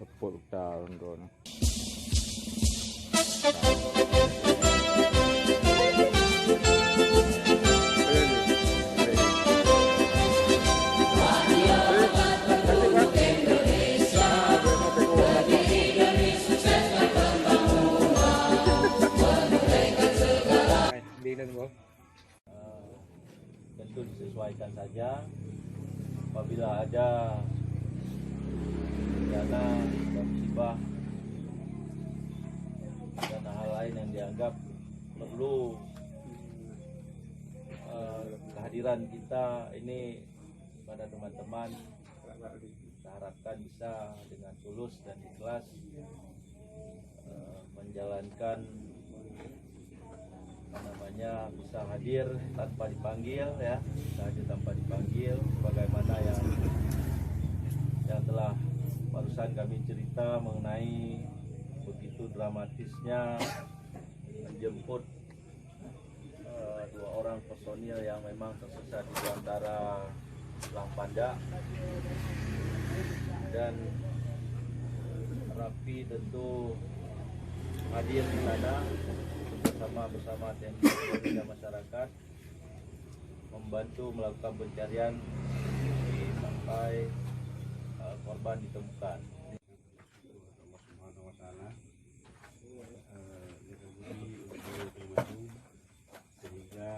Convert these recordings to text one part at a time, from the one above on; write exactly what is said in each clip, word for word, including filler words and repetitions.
Tepuk tangan kau ni. Eh, tentu disesuaikan saja. Apabila ada bencana dan musibah dan hal lain yang dianggap perlu, eh, kehadiran kita ini pada teman-teman, kita harapkan bisa dengan tulus dan ikhlas, eh, menjalankan, apa namanya, bisa hadir tanpa dipanggil, ya, bisa hadir tanpa dipanggil, sebagaimana yang, yang telah barusan kami cerita mengenai begitu dramatisnya menjemput eh, dua orang personil yang memang tersesat di antara Blang Pandak, dan Rapi tentu hadir di sana bersama, bersama T N I dan masyarakat membantu melakukan pencarian sampai, eh, korban ditemukan. Allah Subhanahu wa Taala, eh, nyang ka geubri ubak ulôn teumadu, sehingga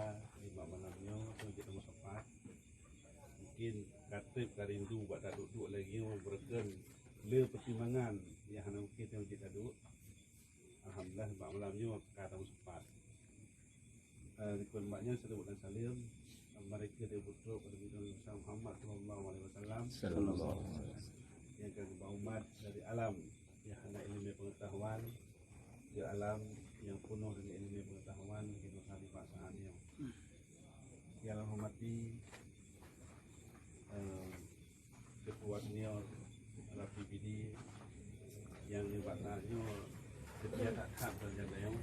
nibak malam nyoe teuma jeuet teumeusapat. Mungkin ka treb ka rindu bak taduek-duek lagèe nyoe, beureukan le peutimbangan nyang hana mungken teuma jeuet taduek. Alhamdulillah, bak malam nyoe ka teumeusapat. Eh, dikon bak nyan, saleuet dan saleuem, eh, mari keu di putroe pada Nabi Muhammad sallallahu alaihi wasallam. Sallallahu alaihi wasallam. Nyang ka geuba umat dari alam nyang hana ileumèe peungeutahuan, keu alam nyang peunoh dengan ileumèe peungeutahuan, keu masa di saat nyoe. Yang hormati, eh, Ketua Senior Rapi Pidie, nyang nibak na nyoe seutia that-that dan jaga nyoe.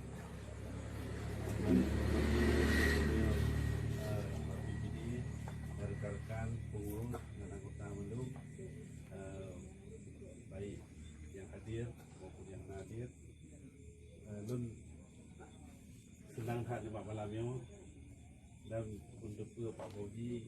Senior, eh, Rapi Pidie, rekan-rekan pengurus dan anggota mandum, eh, baik yang hadir maupun yang hana hadir. Eh, lôn seunang that nibak malam nyoe dan untuk Pak Fauzi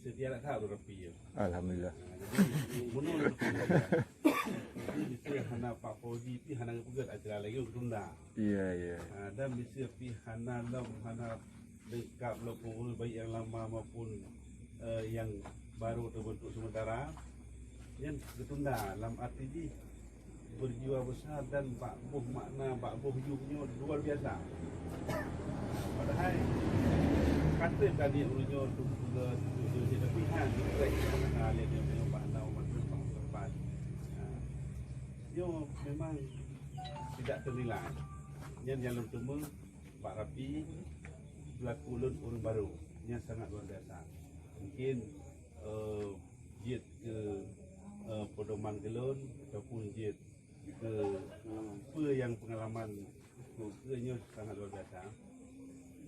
seutia that-that ureuëng Rapi nyoe. Alhamdulillah. Jadi, meunurot lôn, jadi, miseue hana Pak Fauzi pih hana geupeugét acara lagée nyoe geutunda. Iya, iya. Ah, dan miseue pih hana lom, hana leungkap lom pengurus, baik nyang lama maupun, eh, nyang baru teubeuntuk seumeutara, nyan geutunda lam arti jih berjiwa besar dan bak boh makna, bak boh yum nyoe luar biasa. Padahai ka treb ka niet ureuëng nyoe tu, tu, tu, tu, tapi han, treb ka na lé nyoe, nyoe bak na umat nyoe bak tempat. Ha. Nyoe memang tidak ternilai. Nyan nyang lôn teumé bak Rapi, pelaku lôn ureuëng barô. Nyan sangat luar biasa. Mungkin, eh, jeuet keu, eh, pedoman keu lôn ataupun jeuet keu peue nyang pengalaman keu nyoe sangat luar biasa.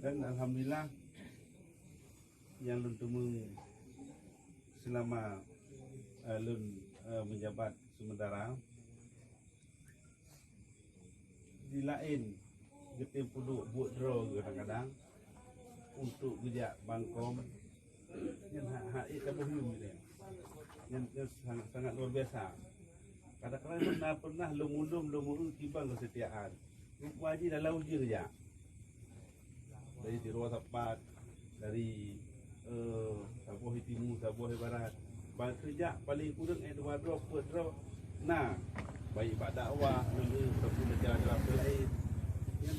Dan alhamdulillah, nyang lôn teumé selama, eh, lôn, eh, menjabat seumeutara, di laén geutem peuduek buet droe kadang-kadang untuk geujak bangkong, nyan hak, hak ék taboh yum nyan. Nyan, nyan sangat, sangat luar biasa. Kadang-kadang pernah, pernah lôn ulôn, lôn meu kiban keusetiaan. Rupa jih dalam ujeuen jak. Dari sidroe sapat, dari, eh, saboh di timu, saboh di barat. Ban keujak paling kureueng, eh, dua droe, peuet droe na. Baik bak dakwah, ngon, eh, ataupun acara-acara laén. Nyan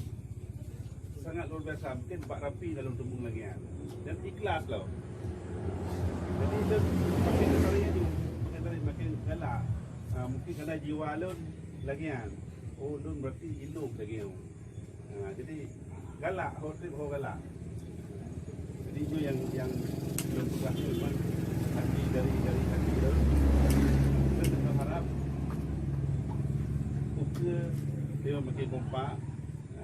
sangat luar biasa. Mungkin bak Rapi dalam teumung lagée nyan. Dan ikhlas lom. Jadi, lôn makin hari laju, makin hari makin galak. Ah, mungkin karena jiwa lôn lagée nyan. Oh, lôn berarti ilok lagée nyan. Ha, jadi galak, ho treb ho galak. Jadi nyoe nyang, nyang lôn peugah tu memang hati dari, dari hati lôn. Kita tetap harap ukeue dia makin kompak. Ha,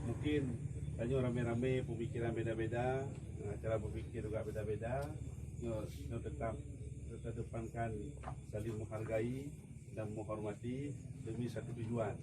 mungkin tanyoe ramé-ramé pemikiran beda-beda, ha, cara berpikir juga beda-beda. Nyoe, nyoe tetap, tetap kedepankan saling menghargai dan menghormati demi satu tujuan.